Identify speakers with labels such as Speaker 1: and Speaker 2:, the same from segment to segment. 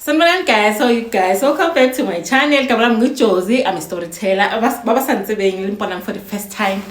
Speaker 1: Sanibonani guys, how you guys? Welcome back to my channel. Igama lami nguJozi, I'm a storyteller. Baba santsebeng limbona for the first time.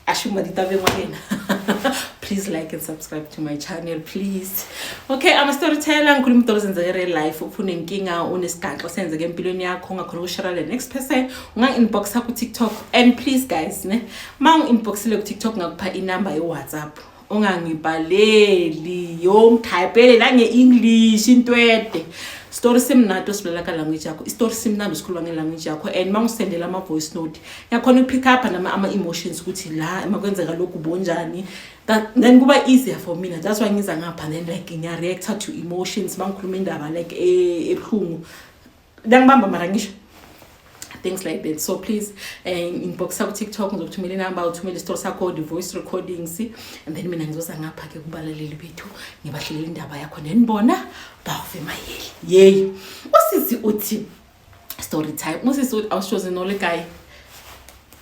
Speaker 1: Ashuma ditabeng wa lena. Please like and subscribe to my channel, please. Okay, I'm a storyteller. Ngikhuluma into ezenzeke real life. Ufuna inkinga, unesigaxo senzeke empilweni yakho, ungakhona ukushare le next person. Unga-inboxa ku TikTok. And please guys, ne, ma ungi-inboxile ku TikTok ngakupha inamba ye WhatsApp. Ungangibhaleli yongithayipele la nge-English into ede. Story simnandi osibulela ka language yakho, istory simnandi usikhuluma nge-language yakho, and uma ngisendela ama-voice note ngiyakhona uku-pick up nama ama-emotions ukuthi la makwenzeka lokhu bonjani. Then kuba easier for mina. That's why ngiza ngapha, then like ngiya-reacta to emotions uma ngikhuluma indaba like ebuhlungu, ngiyangibamba mara ngisho things like that. So please, inbox ku TikTok, ngizokuthumela inamba, uthumele isitori sakho, the voice recordings, and then mina ngizoza ngapha ke kubalaleli bethu, ngibahlelela indaba yakho, nenibona bave mayeli yeyi. Usisi uthi, story time, usisi uthi, awushoze nole guy,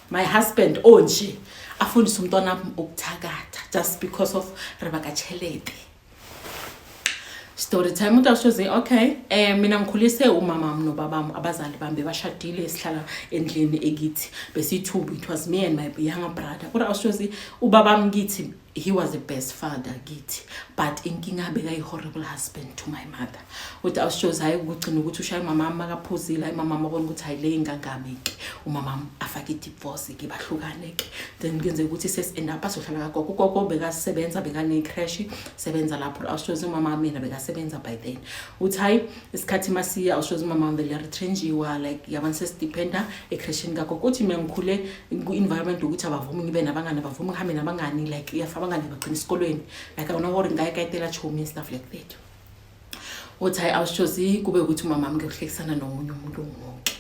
Speaker 1: my husband onje afundise umntwana ukuthakatha just because of re baka tšhelete. Story time, umuntu awushoze. Okay, mina ngikhulise umama wami nobabami, abazali bami bebashadile, sihlala endlini ekithi besithubu. It was me and my younger brother. Kodwa awushoze, ubabami kithi, he was the best father kithi, but inkinga bekayi-horrible husband to my mother. Uthi awushoze, hayi, ukugcina ukuthi ushaye umamami makaphuzile. Hayi, umamami abona ukuthi hayi, le ingangami-ke, umamami afake i-divorce-ke, bahlukane-ke. Then kuyenzeka ukuthi sesi-end up asohlala kagogo. Ugogo bekasebenza, bekane-creche, sebenza lapho. Awushoze, umama mina bekasebenza by then. Uthi hayi, isikhathi masiya, awushoze, umama vele retrenchiwa, like yabona, sesidependa ecreshini kagogo. Uthi mina ngikhule ku-environment ukuthi abavumi ngibe nabangani, abavumi ngihambe nabangani, like yafa abangani bagcina esikolweni, like awunawori ngayekayitela chomi and stuff like that. Uthi hayi, awushozi, kube ukuthi umama wami kuhlekisana nomunye umuntu wonke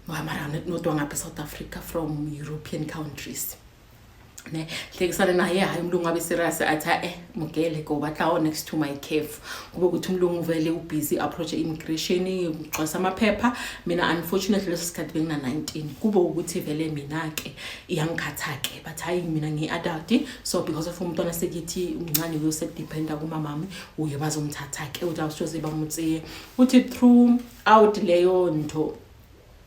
Speaker 1: mara not wangapha e-South Africa, from European countries ne, hlekisana naye. Hayi, umlungu abe serious, athi, mugele ko batla next to my cave. Kube ukuthi umlungu vele ubusy approach immigration, ugcwasa amaphepha. Mina unfortunately leso sikhathi bengina 19. Kube ukuthi vele mina ke iyangikhatha ke, but hayi, mina ngi-adult, so because of umntwana sekithi umncane uyosedependa kumamami, uye bazomthatha ke. Uthi awushoze, bamutsiye. Uthi throughout leyo nto,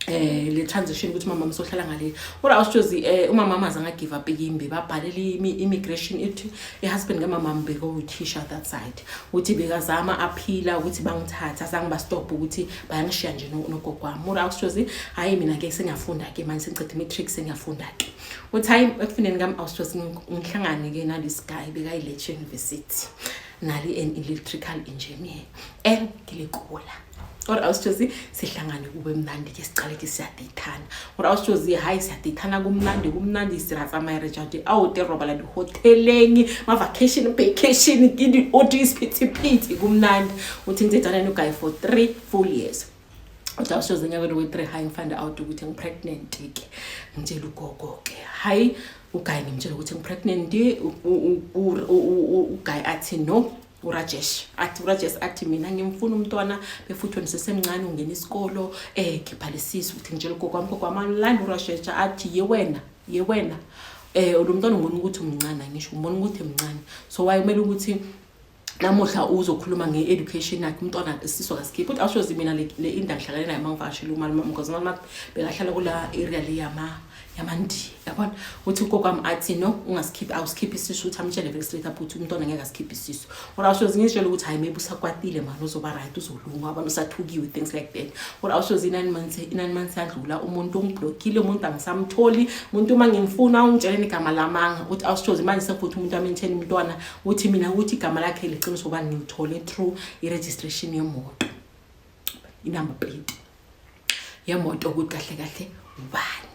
Speaker 1: le transition ukuthi umama sohlala ngale, kodwa awushozi, umama azange give up yimbi, babhalela immigration. Ithi i-husband kamama bekuyithisha that side. Uthi bekazama aphila ukuthi bangithatha, azange ba-stop ukuthi bayangishiya nje nogogo wami. Kodwa awushozi, hayi, mina ke sengiyafunda ke manje, sengiceda i-matric, sengiyafunda ke. Uthi hayi, ekufundeni kami, awushozi, ngihlangane ke nalesi guy, bekayi-lecture university nali an electrical engineer and ngilekula. Kodwa awusitshozi, sihlangane, kube mnandi ke, sicale ke siyadeyithana. Kodwa awusitshozi, hayi, siyadeyithana, kumnandi, kumnandi, sira tsamaya, re ja di-out, re robala di-hoteleng, ma-vacation, vacation ke di-oti, isiphithiphithi, kumnandi. Uthi ngideyithana noguy for 3 full years. Uthi awusitshozi, enyakeni we-three, hayi, ngifind out ukuthi ngi-pregnant ke. Ngitshela ugogo ke, hayi, uguy, ngimtshela ukuthi ngi-pregnant. Uguy athi no, uRajesh athi, uRajesh athi, mina ngimfuna umntwana befuthi wena usesemncane, ungena isikolo, khipha lesisu. Uthi ngitshela ugogo wami, gogo wami alanda uRajesh, athi, ye wena, ye wena, lo mntwana ngibona ukuthi umncane, ngisho ngibona ukuthi mncane, so why kumele ukuthi namuhla uzokhuluma nge-education yakhe umntwana, isisu akasikhiphi? Uthi awushozi, mina le inda ngihlangane nayo mangivakashela umalume, because umalume bekahlala kula area le yamandiya, yabona. Uthi ugogo wami athi, no, ungasikhiphi, awusikhiphi isisu. Uthi amtshele vele straight up ukuthi umntwana ngeke asikhiphe isisu. Kodwa awushozi, ngitshela ukuthi hayi, maybe usakwatile mani, uzoba right, uzolunga, abantu usathukiwe, things like that. Kodwa awushozi, i-9 months, i-9 months yadlula, umuntu ungiblockile, umuntu angisamtholi, umuntu uma ngimfuna ungitsheleni igama lamanga. Uthi awushozi, manje sekufuthi umuntu amentheni umntwana. Uthi mina, ukuthi igama lakhe liqiniso ubani, ngilithole through i-registration yemoto, i-number plate yemoto, ukuthi kahle kahle ubani.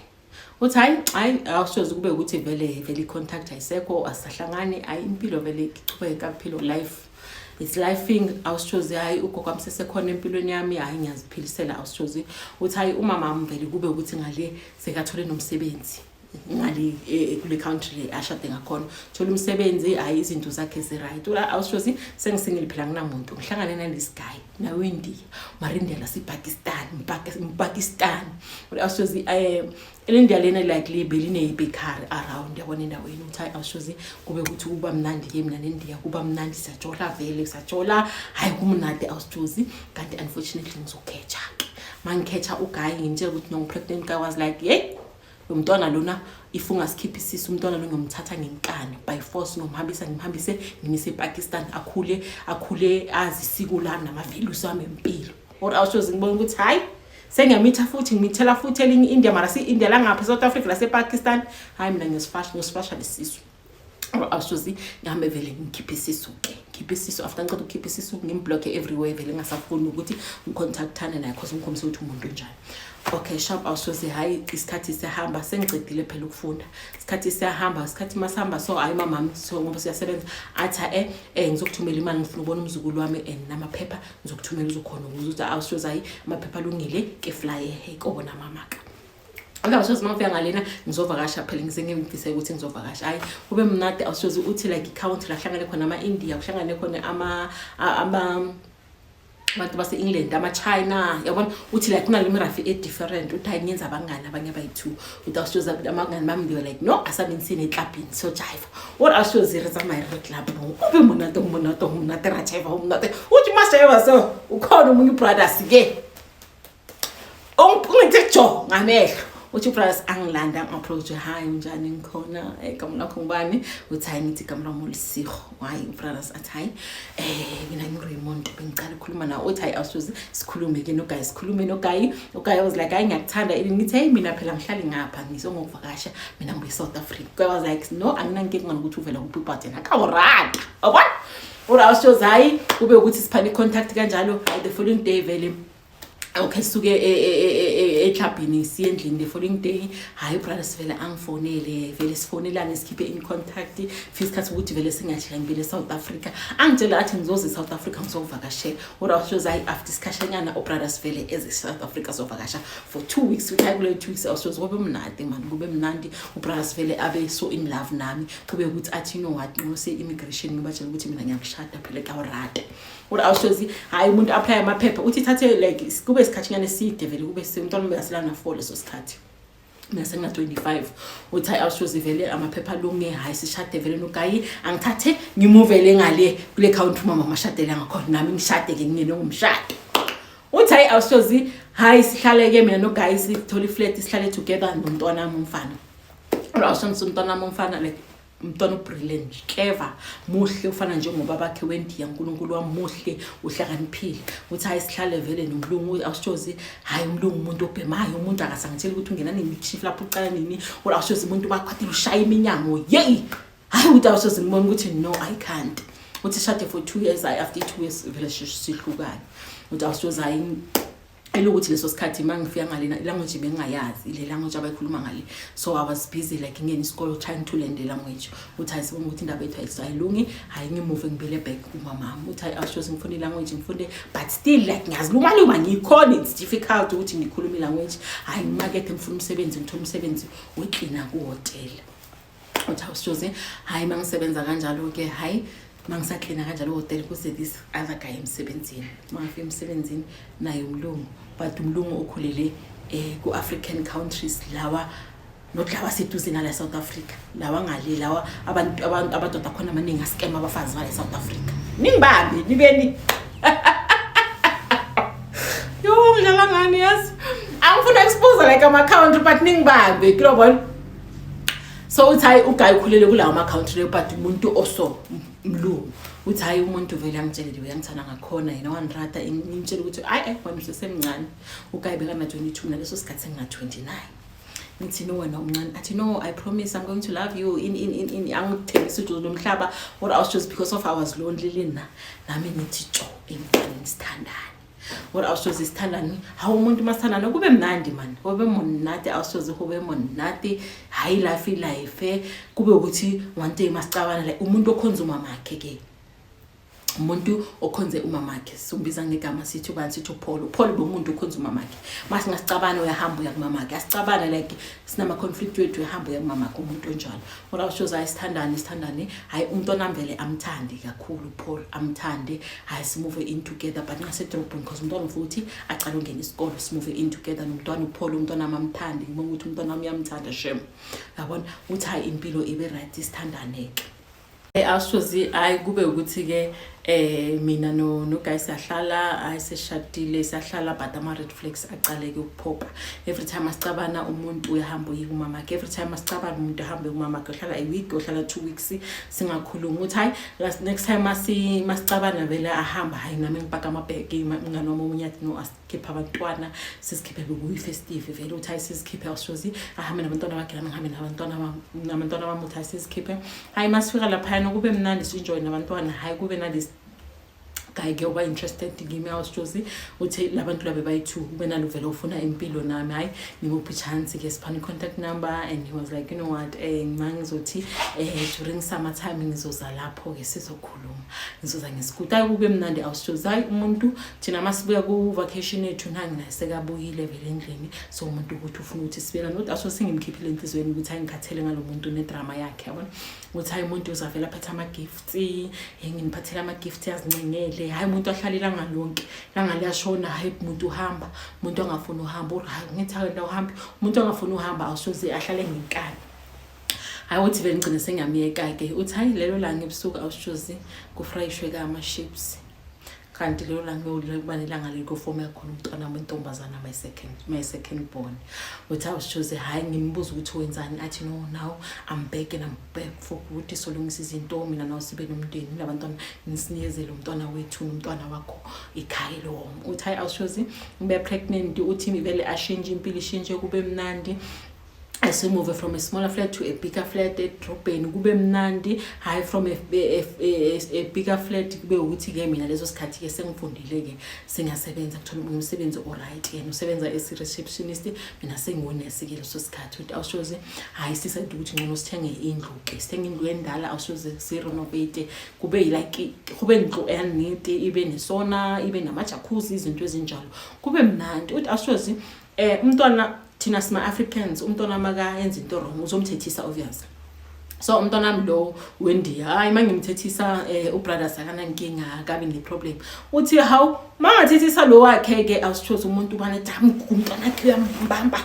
Speaker 1: Uthi hayi, hayi, awushozi, kube ukuthi vele vele i-contact ayisekho, asisahlangani. Hayi, impilo vele ichubeka, kaphilo, life it's lifing. Awushozi, hayi, ugogo wami sesekhona empilweni yami, hayi, ngiyaziphilisela. Awushozi, uthi hayi, umama wami vele kube ukuthi ngale sekathole nomsebenzi. Ngale kule country le ashade ngakhona, thola umsebenzi, hayi, izinto zakhe zi-right. Ula awushozi, sengisingile phela, nginamuntu, ngihlangane nalesi guy nawe India, mara India lasePakistan, Mpakistan. Awushozi, elindiya lena like libe line-bakery around, yabona, endaweni. Uthi hayi, awushozi, kube ukuthi kuba mnandi-ke mina nendiya, kuba mnandi, siyajola vele, siyajola, hhayi, kumnandi, awushozi. Kanti unfortunately ngizokhetha-ke, ma ngikhetha u-guy, ngimtshela ukuthi no, ngi-pregnant. Guy was like, "Yeyi, lo mntwana lona, if ungasikhiphi isisu, umntwana lo ngiyomthatha ngenkani by force, ngiyomhambisa, ngimhambise, ngimise ePakistan, akhule, akhule azi isiko lami nama-values wami empilo." Or awushozi, ngibona ukuthi hhayi, sengiyamitha futhi, ngimithela futhi elinye i-India, mara si-India langapha e-South Africa, lasepakistan. Hhayi, mina ngiyosifasha, ngiyosifasha lesisu. Awushozi, ngihambe vele ngikhiphe isisu-ke, ngikhiphe isisu. After ngiceda ukukhipha isisu, ngim-blocke everywhere vele, ngingasafuni ukuthi ngi-contactane naye, cause ngikhombise ukuthi umuntu njani. Okay, sharp. Awushozi, hhayi, isikhathi siyahamba, sengicedile phela ukufunda, isikhathi siyahamba, isikhathi masihamba. So hhayi, mamami, so ngoba siyasebenza, athi ngizokuthumela imali, ngifuna ukubona umzukulu wami and namaphepha ngizokuthumela, uzokhona ukuze ukuthi. Awushozi, hayi, amaphepha alungile ke, flye hey kobona mamaka. Awushozi, uma ngifika ngalena ngizovakasha phela, ngize ngimfise ukuthi ngizovakasha, hayi, kube mnandi. Awushozi, uthi like i-country la kuhlangane khona ama-India, kuhlangane khona ama abantu base-England, ama-China, yabona. Uthi like kunale mirafi e-different. Uthi hayi, ngenza abangani abanye abayi-two. Uthi awushozi, abangani bami, they were like, "No, asabenziseni eklabhini, sojiva." Ore awushozi, re tsamaye re clubong, ube monate, monate, monate, ra jiva monate. Uthi masijiva so ukhona omunye u-brothers ke ungithi jo ngamehlo. Uthi u-brothers angilanda, angi-approach, "Hayi, unjani?" "Ngikhona, igama lakho ngubani?" Uthi hayi, ngithi igama lami uLisigo. Hayi, u-brothers athi, "Hayi, mina ngiRaymond, bengicala ukukhuluma nawe." Uthi hayi, awusuze sikhulume ke no-guy, sikhulume no-guy. U-guy was like, "Hayi, ngiyakuthanda." Ngithi, "Hey, mina phela ngihlali ngapha, ngizongokuvakasha, mina ngibuye South Africa." Guy was like, "No, anginankinga nokuthi uvela kuphi, but yena akawurata, yabona." Ura awushozi, hayi, kube ukuthi siphane i-contact kanjalo. Hayi, the following day vele, okay, sisuke eklabhini siye endlini. The following day, hhayi, u-brother sivele angifonele vele, sifonelane, sikhiphe in contact, fika isikhathi ukuthi vele singajika, ngibele e-South Africa. Angitshela athi, "Ngizoze e-South Africa, ngizokuvakashela." Ura hayi, after isikhashanyana u-brother sivele eze e-South Africa, sovakasha for 2 weeks. Uthi hayi, kuleyo 2 weeks awushozi, kube mnandi mani, kube mnandi. U-brother sivele abe so in love nami, kube ukuthi athi, "You know what, ngose-immigration ngibatshela ukuthi mina ngiyakushada phela, kuyawurata." Uri awushozi, hhayi, umuntu apply amaphepha, uthi ithathe like kube isikhathanyana eside vele, kube umntwana ube na-4 leso sikhathi, mina sengina-25. Uthi hayi, awushozi, vele amaphepha alunge, hhayi, sishade vele no-guy. Angithathe ngimuvele ngale kule country umama amashadele ngakhona, nami ngishade-ke, ngingene ngumshado. Uthi hayi, awushozi, hhayi, sihlale-ke mina no-guy, sithole i-flat, sihlale together nomntwana wami umfana. Awushozi, umntwana wami umfana, like umntwana u-brilliant, clever, muhle, ufana njengoba bakhe wendiya, uNkulunkulu wami, muhle, uhlakaniphile. Uthi hayi, sihlale vele nomlungu. Awushozi, hayi, umlungu umuntu obhemayo, umuntu akasangitshela ukuthi ungena nini shift lapho, ucala nini. Or awushozi, umuntu bakhwathela, ushaya iminyango, yeyi, hayi. Uthi awushozi, ngibona ukuthi no, I can't. Uthi shade for 2 years, hayi, after 2 years vele sihlukane. Uthi awushozi, hayi, elokuthi leso sikhathi uma ngifika ngalena, i-language bengingayazi, ile language abayikhuluma ngale, so I was busy like ngingena isikolo trying to learn the language. Uthi hayi, sibonga ukuthi indaba yethu ayilungi, hayi, ngimuve, ngibele back kumamami. Uthi hayi, awushozi, ngifune i-language, ngifunde, but still like ngiyazilumaluma, ngiyikhona, it's difficult ukuthi ngikhulume i-language. Hayi, ngimakethe, ngifuna umsebenzi, ngithola umsebenzi weklina kuhhotela. Uthi awushozi, hayi, uma ngisebenza kanjalo-ke, hayi, uma ngisaklina kanjalo ehhotela, kuze this other guy emsebenzini. Uma ngifika emsebenzini, naye umlungu, but umlungu okhulele ku-African countries lawa, not lawa aseduze nala South Africa, lawa ngale, lawa abantu amadoda akhona amaningi askema abafazi bale South Africa. Ningibambe nibeni, yo, ngidlala ngani, yazi angifuna expose like ama-country, but ningibambe kulobona. So uthi hayi, u-guy ukhulele kulawo ama-country leyo, but umuntu oso mlungu. Uthi hayi, umuntu vele angitshelile, uyangithanda ngakhona yena, wanirata. Ngimtshela ukuthi hayi, wena usesemncane. U-guy bekana-22, naleso sikhathi sengina-29. Ngithi, "No, wena umncane." Athi, "No, I promise I'm going to love you in in in in angithembisa ukuthi lomhlaba." Or I was just, because of I was lonely lena, nami ngithi tsho emntwaneni, sithandane. Or awushozi, sithandane. Hawu, umuntu masithandane kube mnandi man, kube monate, awushozi, kube monate. Hayi, life life, kube ukuthi one day masicabana, like umuntu okhonza umamakhe ke. Umuntu okhonze umamakhe, simbiza ngegama sithi ubani? Sithi uPaul. UPaul bomuntu ukhonze umamakhe. Masingasicabana, uyahamba uya kumamakhe. Asicabana, like sinama-conflict wethu, uyahamba uya kumamakhe, umuntu onjalo. Kodwa ushoza, hayi, sithandane, sithandane. Hayi, umntwana wami vele amthande kakhulu uPaul, amthande. Hayi, simove in together, but ngasedrobheni, because umntwana futhi acala ungena isikolo. Simove in together nomntwana uPaul. Umntwana wami amthande, ngibona ukuthi umntwana wami uyamthanda shem, yabona. Uthi hayi, impilo ibe right, sithandane-ke. Awushozi, hayi, kube ukuthi-ke mina no guy siyahlala, hayi, seshadile, siyahlala, but ama-red flags acaleke ukuphopa. Every time asicabana, umuntu uyahamba uye kumamakhe. Every time asicabana, umuntu uhambe kumamakhe, uhlala a week, uhlala 2 weeks, singakhulumi. Uthi hayi, last next time masicabana vele ahamba. Hayi, nami ngipaka amabhegi. Umngane wami omunye athi, "No, asikhiphe abantwana, sizikhiphe." Bekuyi-festive vele. Uthi hayi, sizikhiphe, awushozi, ahambe nabantwana bakhe, nami ngihambe nabantwana bami. Uthi hayi, sizikhiphe. Hayi, masifika laphayana kube mnandi, si-enjoy nabantwana. Hayi, kube nalesi guy-ke uba interested kimi, awushozi. Uthi labantu labe bayi-two, kube nalo vele ufuna impilo nami. Hayi, ngimuphi chance-ke, siphana i-contact number, and he was like, "You know what, ma ngizothi during summer time ngizoza lapho-ke, sizokhuluma, ngizoza ngesikuti." Hayi, kube mnandi, awushozi. Hayi, umuntu thina masibuya ku-vacation yethu, nangi naye sekabuyile vele endlini. So umuntu ukuthi ufuna ukuthi sibelane, ukuthi aso sengimkhiphile enhliziyweni, ukuthi hayi, ngikhathele ngalo muntu nedrama yakhe, yabona. Ukuthi hayi, umuntu uzavele aphethe ama-gifts, nginiphathele ama-gift, yazincengele. Hayi, umuntu ahlala ilanga lonke, ilanga liyashona. Hayi, umuntu uhamba, umuntu angafuni uhamba. Uri hayi, ngithi hayi, uhambe, umuntu angafuni uhamba, awusoze ahlale ngenkani. Hayi, uthi vele ngigcine sengiyamyeka-ke. Uthi hayi, lelo langa ebusuku, awushozi, kufrayishwe-ke ama-chips, kanti lelo langa kuba nelanga likufomeka khona umntwana wentombazana, my second born. Uthi awushoze, hhayi, ngimbuza ukuthi wenzani, athi, "No, now I'm back and I'm back for good. Solungisa izinto, mina nawe sibe nomndeni nabantwana, nisinikezele umntwana wethu nomntwana wakho ikhaya elohome." Uthi hayi, awushozi, ngibe pregnant. Uthi vele ashintshe impilo, ishintshe, kube mnandi. Asimove from a smaller flat to a bigger flat edrobheni, kube mnandi. Hayi, from a bigger flat kube ukuthi-ke mina leso sikhathi-ke sengifundile-ke, sengiyasebenza, kuthola umsebenzi o-right. Yena usebenza esi-receptionist, mina sengiwunesi-ke leso sikhathi. Uthi awushoze, hhayi, sisade ukuthi ngcono sithenge indlu-ke, sithenge indlu endala, awushoze, sirenovate, kube like kube ndlu enete, ibe ne-sauna, ibe nama-jacuzzi, izinto ezinjalo, kube mnandi. Uthi awushozi, umntwana, thina sima-Africans, umntwana makayenza into wrong uzomthethisa, obviously. So umntwana wami lo wendiya, hayi, uma ngimthethisa, ubrothers akanankinga, akabi ne-problem. Uthi hawu, uma ngathethisa lo wakhe-ke, awusithozi, umuntu ubana umntwana akhe uyambamba.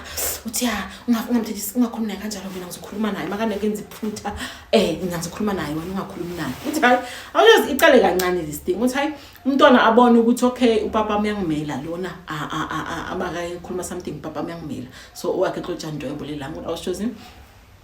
Speaker 1: Uthi ya, ungamthethisi, ungakhulumi naye kanjalo, mina ngizokhuluma naye makanakenza iphutha, mina ngizokhuluma naye, wena ungakhulumi naye. Uthi hayi, awuyoze icale kancane this thing. Uthi hayi, umntwana abone ukuthi okay, upapa uyangimela lona, abakakhuluma something, upapa uyangimela. So owakhe xotshani nto ebolelanga. Awushozi,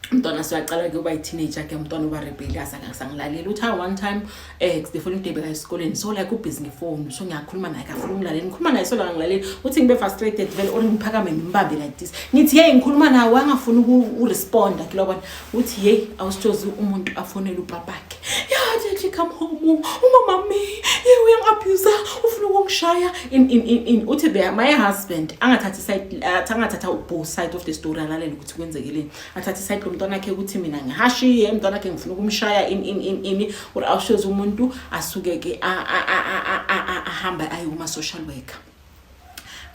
Speaker 1: umntwana siyacala-ke uba yi-teenager ke, umntwana uba rebellious, akasangilaleli. Uthi hayi, one time the following day beka esikoleni, so like ubhizi ngefoni, so ngiyakhuluma naye, kafuna ukungilalela. Ngikhuluma naye, so la ngilaleli. Uthi ngibe frustrated vele, or ngiphakame ngimbambe like this, ngithi, "Hey, ngikhuluma nawe," angafuni ukuresponda kulobona. Uthi hey, awusitshozi, umuntu afonele upapakhe, "Ya daddy, come home, umama mi ye uyangi-abuse, ufuna ukungishaya," in in in in. Uthi there my husband angathathi side, angathatha both side of the story, alalele ukuthi kwenzekeleni, athathe side lomntwana wakhe ukuthi mina ngihashiye umntwana wakhe, ngifuna ukumshaya, in in in in. Or awushoze, umuntu asuke ke ahambe aye kuma-social worker,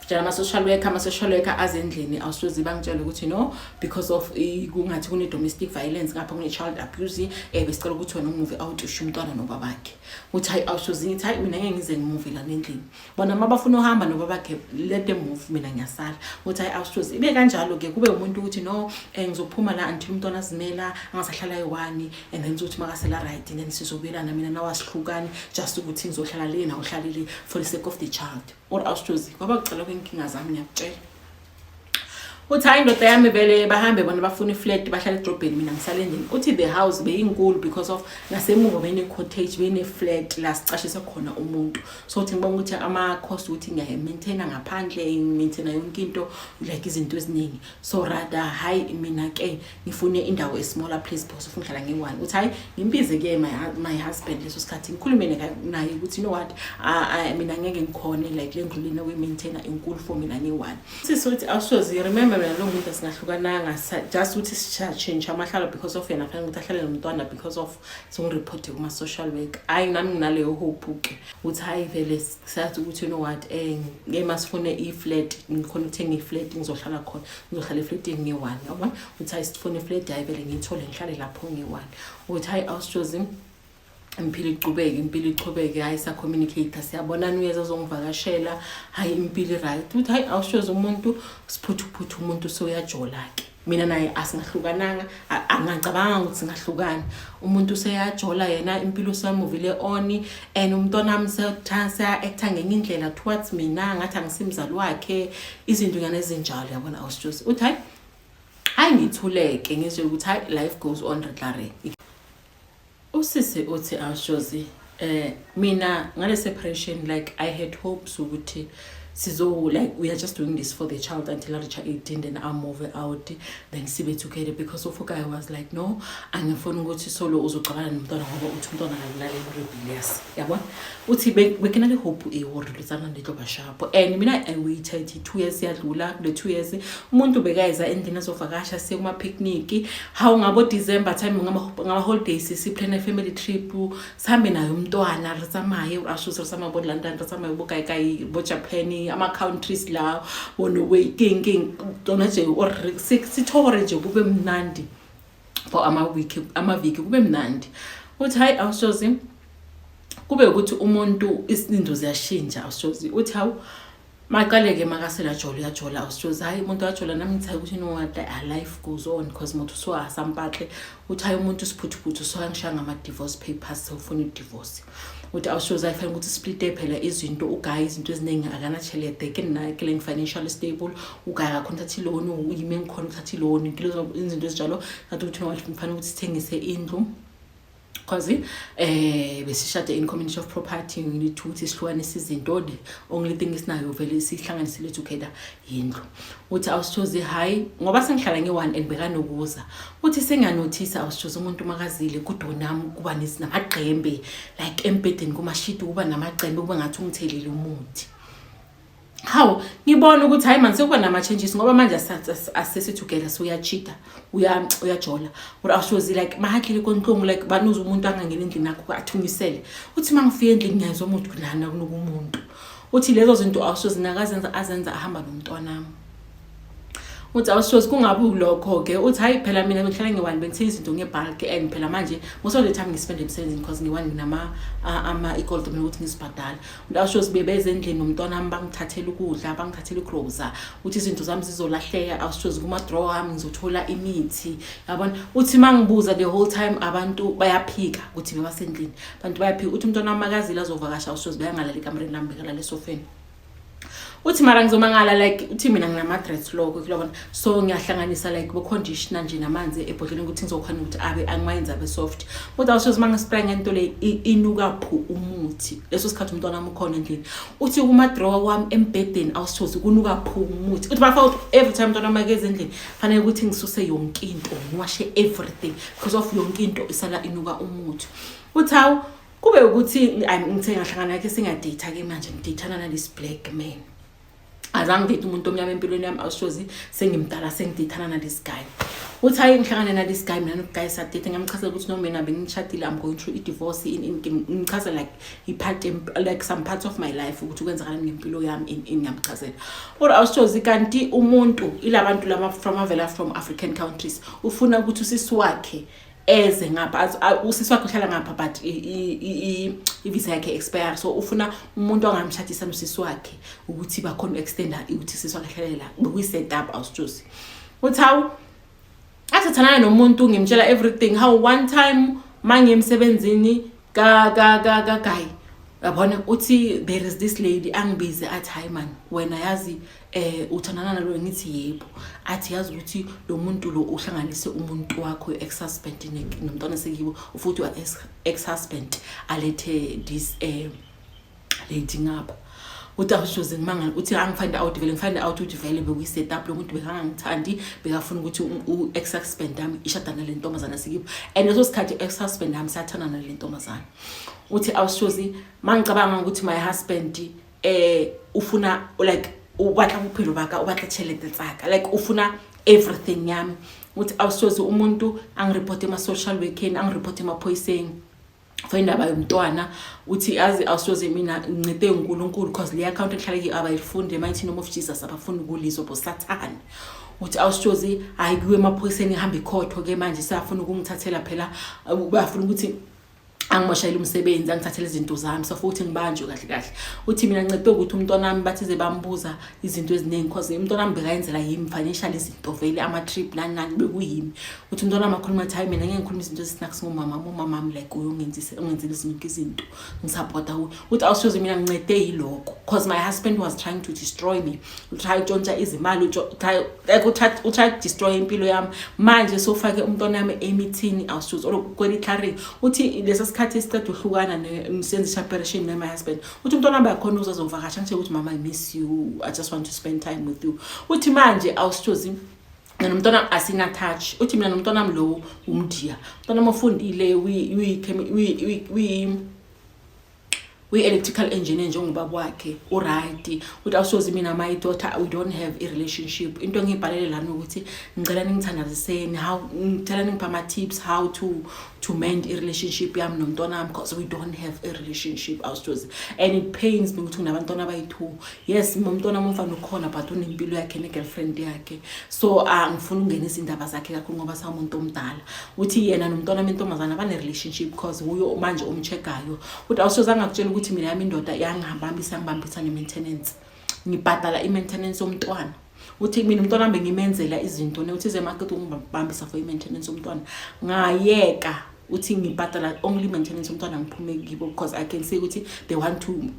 Speaker 1: tshela ama-social worker, ama-social worker azendlini. Awusoze, bangitshela ukuthi no, because of kungathi kune-domestic violence ngapha, kune-child abuse, besicela ukuthi wena umove out, ushiye umntwana nobabakhe. Uthi hayi, awusoze, ngithi hayi, mina ngeke ngize ngimove lana endlini. Bona uma bafuna uhamba nobabakhe, let them move, mina ngiyasala. Uthi hayi, awusoze, ibe kanjalo-ke, kube umuntu ukuthi no, ngizophuma la until umntwana azimela, angasahlala eyi-one, and then uzothi makasela right, and then sizobuyelana, mina nawe asihlukani, just ukuthi ngizohlala le nawe uhlale le for the sake of the child. Or awushozi, kwaba kucala kwenkinga zami, ngiyakutshela. Uthi hayi, indoda yami vele bahambe bona, bafuna iflat, bahlala edrobheni, mina ngisale endlini. Uthi the house beyinkulu because of ngasemuva bene-cottage, bene-flat la sicashise khona umuntu. So uthi ngibona ukuthi ama-cost ukuthi ngiyayi-maintaina ngaphandle, ngi-maintaina yonke into, like izinto eziningi, so rather hayi, mina-ke ngifune indawo e-smaller place because ufuna uhlala ngiyi-one. Uthi hayi, ngimbize-ke my husband leso sikhathi, ngikhulume naye ukuthi you know what, mina ngeke ngikhone, like le ndlu lena kuyi-maintaina inkulu for mina ngiyi-one. Sisi uthi awushozi, remember Mina lo muntu asingahlukananga, just ukuthi sishatshintsha amahlalo because of yena fanele ukuthi ahlale nomntwana because of songiriphote kuma-social work. Hhayi, nami nginaleyo hope-ke ukuthi hhayi, vele sathi ukuthi, you know what, ngeke masifune i-flat, ngikhona ukuthenga i-flat, ngizohlala khona, ngizohlala eflatini nge-one, yabona. Uthi hayi, sifune i-flat, hhayi vele ngiyithole, ngihlale lapho nge-one. Uthi hayi, awusitshozi, impilo icubeke, impilo ichubeke. Hayi, siyacommunicate, siyabonana, uyeza azongivakashela. Hayi, impilo i-right. Uthi hayi, awushozi, umuntu siphuthuphuthu, umuntu sewuyajola-ke. Mina naye asingahlukananga, angacabanga ukuthi singahlukana. Umuntu useyajola yena, impilo seyamuvile on, and umntwana wami seya-acta ngenye indlela towards mina, ngathi angisimzali wakhe, izinto nyana ezinjalo, yabona, awusitshozi. Uthi hayi, hayi, ngithuleke, ngizwe ukuthi hayi, life goes on, re tla re. Usisi uthi, awushozi, mina ngale separation, like, I had hopes ukuthi sizo, like, we are just doing this for the child until I reach 18, then I move out, then sibe together, because of I was like, no, angifuni ukuthi solo uzocabana nomntwana, ngoba uthi umntwana akakulalela, rebellious, yabona. Uthi bekenale hope e hore dilo tsa di tlo ba sharp. And mina I waited 2 years, yadlula kule 2 years. Umuntu bekayeza endlini azovakasha, siye kuma-picnic. Hawu, ngabo December time, ngama-holidays, siplane family trip, sihambe naye umntwana, re tsamaye, asho re tsamaye bo London, re tsamaye bo kae kae, bo Japan, ama-countries la bo Norway, keng keng tsona nje, or sithore nje, kube mnandi for ama-week, amaviki, kube mnandi. Uthi hayi, awushozi, kube ukuthi umuntu izinto ziyashintsha, awushozi. Uthi hawu, maqale-ke makaselajola, uyajola, awushozi. Hayi, umuntu wajola, nami ngithi hayi, ukuthi you know what, life goes on, because motho so asampatle. Uthi hayi, umuntu siphuthuphuthu so angishaya ngama-divorce papers, sewufuna i-divorce. Uthi awushozi, ayifanele ukuthi splite phela izinto. Ugaye izinto eziningi, akanatšhelete, ke nna ke leng financially stable. Ugaye akakhona ukuthatha i-loan, yimi engikhona ukuthatha i-loan, kilezo izinto ezinjalo. Ngathi ukuthi no, kufanele ukuthi sithengise indlu cause besishade in community of property. We need to ukuthi sihlukanise izinto. The only thing esinayo vele sihlanganisile together yindlu. Uthi awusithozi, hayi, ngoba sengihlala nge-one and bekanokuza. Uthi sengiyanothisa, awusithozi, umuntu makazile kudonami kuba namagqembe, like embhedeni, kumashidi kuba namagqembe, kuba ngathi ungithelile umuthi. Hawu, ngibona ukuthi hayi man, sekuba nama-changes, ngoba manje asesi-together, suyachita, uyajola. Or awushozi, like, mahatlile kontlong, like, banuze umuntu angangena endlini yakho athunyisele. Uthi uma ngifika endlini, ngiyazwa umuntu lana kunuka umuntu. Uthi lezo zinto, awushozi, nakazenza azenza ahamba nomntwanami. Uthi awushozi, kungabi ulokho-ke. Uthi hayi phela, mina bengihlala nge-one, bengithenga izinto nge-bulk, and phela manje most of the time ngispende emsebenzini because nge-one nginama ama-ikoloto mina ukuthi ngizibhadale. Uthi awushozi, bebeze endlini nomntwana wami, bangithathela ukudla, bangithathela igrosa. Uthi izinto zami zizolahleka, awushozi, kuma-drawer ami ngizothola imithi, yabona. Uthi uma ngibuza the whole time, abantu bayaphika ukuthi bebasendlini, abantu bayaphika. Uthi umntwana wami makazile azovakasha, awushozi, beyangalala ekamereni lami, bekalala esofeni. Uthi mara ngizomangala, like, uthi mina nginama-dreadlock, kulobona, so ngiyahlanganisa like bo-conditioner nje namanzi ebhodleleni ukuthi ngizokhona ukuthi abe angiwayenza abe soft. Kodwa awushozi, uma ngispray ngento le, inuka phu umuthi. Leso sikhathi umntwana wami ukhona endlini. Uthi kuma-drawer wami embhedeni, awushozi, kunuka phu umuthi. Uthi bafaka ukuthi every time umntwana wami akeze endlini, fanele ukuthi ngisuse yonke into, ngiwashe everything, because of yonke into isala inuka umuthi. Uthi hawu, kube ukuthi ngithe ngahlangana nakhe, sengiyadate-ke manje, ngideyithana nalesi black man. Azange ngidate umuntu omnyama empilweni yami, awushozi, sengimdala, sengideyithana nalesi guy. Uthi hayi, ngihlangane nalesi guy, mina noguy sadate. Ngiyamchazela ukuthi no, mina bengishadile, I'm going through i-divorce, ngimchazela like i-part, like some parts of my life, ukuthi kwenzakalani ngempilo yami, in ngiyamchazela. Or awushozi, kanti umuntu ilabantu laba from avela from African countries, ufuna ukuthi usisi wakhe eze ngapha, usisi wakhe uhlala ngapha, but i-visa yakhe expire, so ufuna umuntu angamshadisa nosisi wakhe ukuthi bakhona u-extenda ukuthi usisi wakhe ahlale la. Bekuyi-set up, awusitshosi. Uthi hawu, athathanana nomuntu, ngimtshela everything. How one time mangiye emsebenzini ka ka ka ka guy, yabona, uthi there is this lady angibize, athi, "Hayi man, wena yazi uthandana nalo?" Ngithi, "Yebo." Athi, "Yazi ukuthi lo muntu lo uhlanganise umuntu wakho, ex husband, nomntwana sekibo, futhi wa ex husband alethe this lady ngapha." Uthi awushoze, ngimangala. Uthi angifind out vele, ngifind out ukuthi vele bekuyi-set up. Lo muntu bekangangithandi, bekafuna ukuthi u-ex husband ami ishada nale ntombazana sikibo, and leso sikhathi ex husband ami sathanda nale ntombazana. Uthi awushozi, mangicabanga ukuthi my husband ufuna like O batla bophelo ba ka, o batla tšhelete tsaka, like o funa everything yami. Uthi awusoze umuntu angireporte ema-social workeni, angireporte emaphoyiseni for indaba yomntwana. Uthi azi awusoze, mina ngincede uNkulunkulu, cause le account engihlala kiyo abayifundi, mighty name of Jesus, abafuni ukulizwa bosathane. Uthi awusoze, hayi, kuwe emaphoyiseni, ihamba ikhotho ke manje, safuna ukungithathela phela, bafuna ukuthi angimoshayela umsebenzi, angithathele izinto zami, so futhi ngibanjwe kahle kahle. Uthi mina ncede ukuthi umntwana wami bathize bambuza izinto eziningi, cause umntwana wami bekayenzela yimi financial izinto vele, ama-trip nani nani bekuyimi. Uthi umntwana wami akhuluma athi, hayi, mina ngeke ngikhuluma izinto ezisinaks ngomama, umama wami like uyongenzisa, ungenzela izinto izinto, ngisapota kuye. Uthi awusoze, mina ngincede yilokho, cause my husband was trying to destroy me, utry utshontsha izimali, like utry to destroy impilo yami. Manje sofake umntwana wami emithini, awusoze, or kweli-claring. Uthi lesa sikhathi siceda uhlukana, senze separation ne my husband, uthi umntwana wami yakhona uzozovakasha, ngitshela ukuthi, "Mama, I miss you, I just want to spend time with you." Uthi manje awusithozi, mina nomntwana asina touch. Uthi mina nomntwana wami lo umdiya, umntwana wami ofundile, we-electrical engineer njengobaba wakhe, uright. Uthi awusozi, mina my daughter, we don't have a relationship. Into engiyibhalele lana ukuthi ngicela ningithandaziseni, how ngicela ningipha ama-tips how to mend i-relationship yami nomntwana wami, because we don't have a relationship, awusozi, and it pains me ukuthi nginabantwana abayi-two. Yes, umntwana wami umfana ukhona, but unempilo yakhe ne-girlfriend yakhe, so angifuni ukungenisa indaba zakhe kakhulu ngoba sawumuntu omdala. Uthi yena nomntwana wami intombazana bane-relationship, because uyo manje omcheck-ayo. Uthi awusoze, angakutshela ukuthi mina yami indoda yangihambambisa, ngibambisa nge-maintenance, ngibhadala i-maintenance yomntwana. Uthi mina umntwana wami bengimenzela izinto ne, uthi zemakete ungibambisa for i-maintenance yomntwana, ngayeka. Uthi ngibhadala only maintenance yomntwana, ngiphume kibo because I can see ukuthi they want to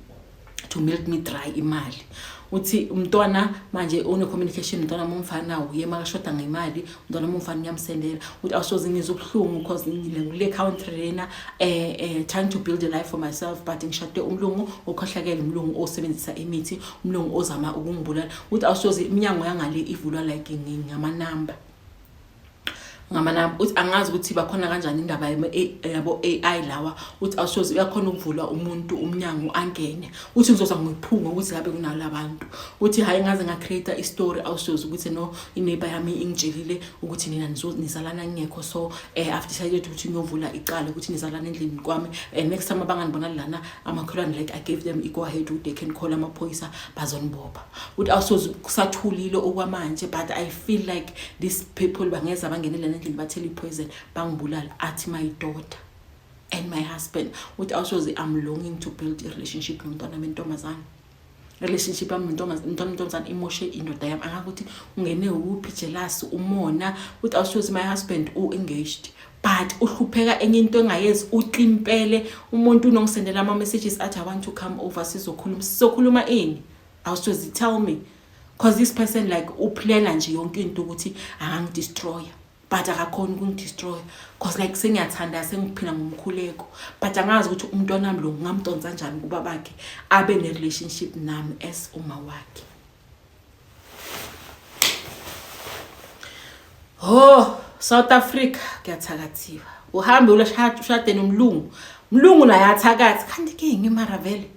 Speaker 1: milk me dry imali. Uthi umntwana manje une-communication, umntwana umfana uye makashoda ngemali, umntwana umfana uyamsendela. Uthi awusoze, ngizwa ubuhlungu because kule country lena, trying to build a life for myself, but ngishade umlungu okhohlakele, umlungu osebenzisa imithi, umlungu ozama ukungibulala. Uthi awusoze, iminyango yangale ivulwa like ngamanamba ngamanamba. Uthi angazi ukuthi bakhona kanjani indaba yabo AI lawa. Uthi awusoze, uyakhona ukuvula umuntu umnyango angene. Uthi ngizoza ngiphunga ukuthi ngabe kunalabantu. Uthi hayi, ngaze nga-create i-story, awusoze, ukuthi no, i-neighbor yami ingitshelile ukuthi nina nizalana ngingekho, so I've decided ukuthi ngiyovula icala ukuthi nizalana endlini kwami, and next time abanganibona lana amakholwane, like I gave them i-go ahead ukuthi they can call amaphoyisa bazonibopha. Uthi awusoze, kusathulile okwamanje, but I feel like these people bangeza bangenele endlini, bathele i-poison, bangibulala. Athi my daughter and my husband. Uthi awusoze, I'm longing to build a relationship nomntwana wentombazane. Relationship yami nomntwana wentombazane imoshe indoda yami, angakuthi ungene uphi, jealous, umona. Uthi awusoze, my husband u-engaged but uhlupheka enye into engayenzi, uclimpele umuntu unongisendela ama-messages athi, "I want to come over, sizokhuluma." Sizokhuluma ini, awusoze? Tell me, cause this person like uplana nje yonke into ukuthi angangidestroya, but akakhona ukungidestroya, cause like sengiyathanda, sengiphila ngomkhuleko, but angazi ukuthi umntwana wami lo ngingamdonsa kanjani kuba bakhe abe ne-relationship nami as uma wakhe. Oh, South Africa kuyathakathiwa, uhambe ushade nomlungu, mlungu naye athakathi, kanti ke ngimara vele.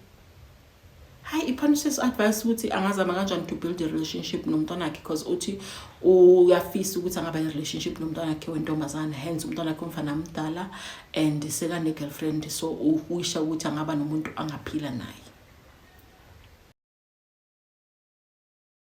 Speaker 1: Hayi, iphana usisi advice ukuthi angazama kanjani to build a relationship nomntwana wakhe, because uthi uyafisa ukuthi angaba ne-relationship nomntwana wakhe wentombazane, hence umntwana wakhe umfana mdala and sekane-girlfriend, so uwisha ukuthi angaba nomuntu angaphila naye.